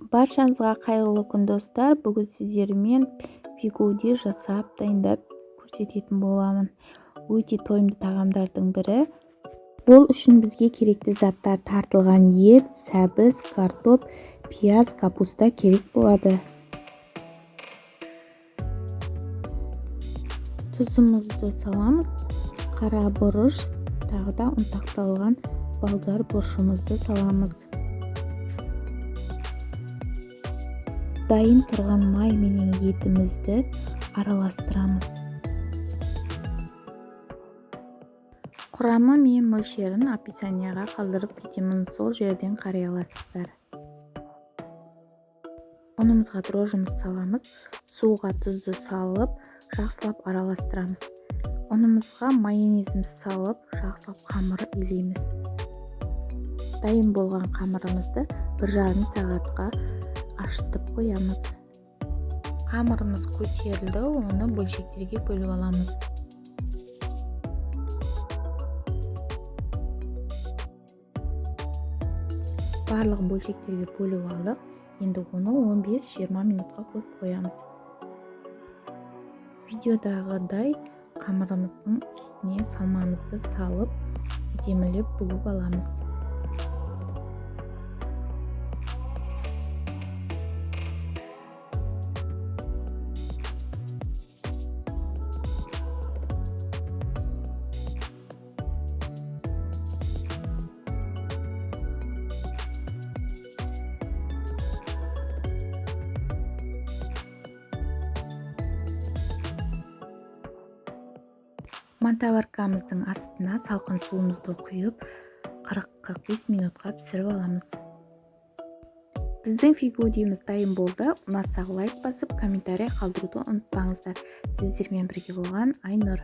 Баршаңызға қайырлы күн, достар. Бүгін сіздермен фигуди жасап, дайындап көрсететін боламын. Өте тойымды тағамдардың бірі. Ол үшін бізге керекті заттар: тартылған ет, сәбіз, картоп, пияз, капуста керек болады. Тұзымызды саламыз, қара бұрыш, тағы да ұнтақталған болгар бұрышымызды саламыз. Дайын тұрған май менен етімізді араластырамыз. Құрамы мен мөлшерін описанияға қалдырып кетемін, сол жерден қарай аласыздар. Ұнымызға дрожжымыз саламыз, суға тұзды салып, жақсылап араластырамыз. Ұнымызға майонезімізді салып, жақсылап қамыр илейміз. Дайын болған қамырымызды 1,5 сағатқа ашытып қоямыз. Қамырымыз көтерілді, оны бөлшектерге бөліп аламыз. Барлығын бөлшектерге бөліп алдық. Енді оны 15-20 минутқа қойып қоямыз. Видеодағыдай қамырымыздың үстіне салмамызды салып, әдемілеп бүгіп аламыз. Мантоваркамыздың астына салқын суымызды құйып, 40-45 минутқа пісіріп аламыз. Біздің фигудиіміз дайын болды. Ұнаса лайк басып, комментарий қалдыруды ұмытпаңыздар. Сіздермен бірге болған Айнұр.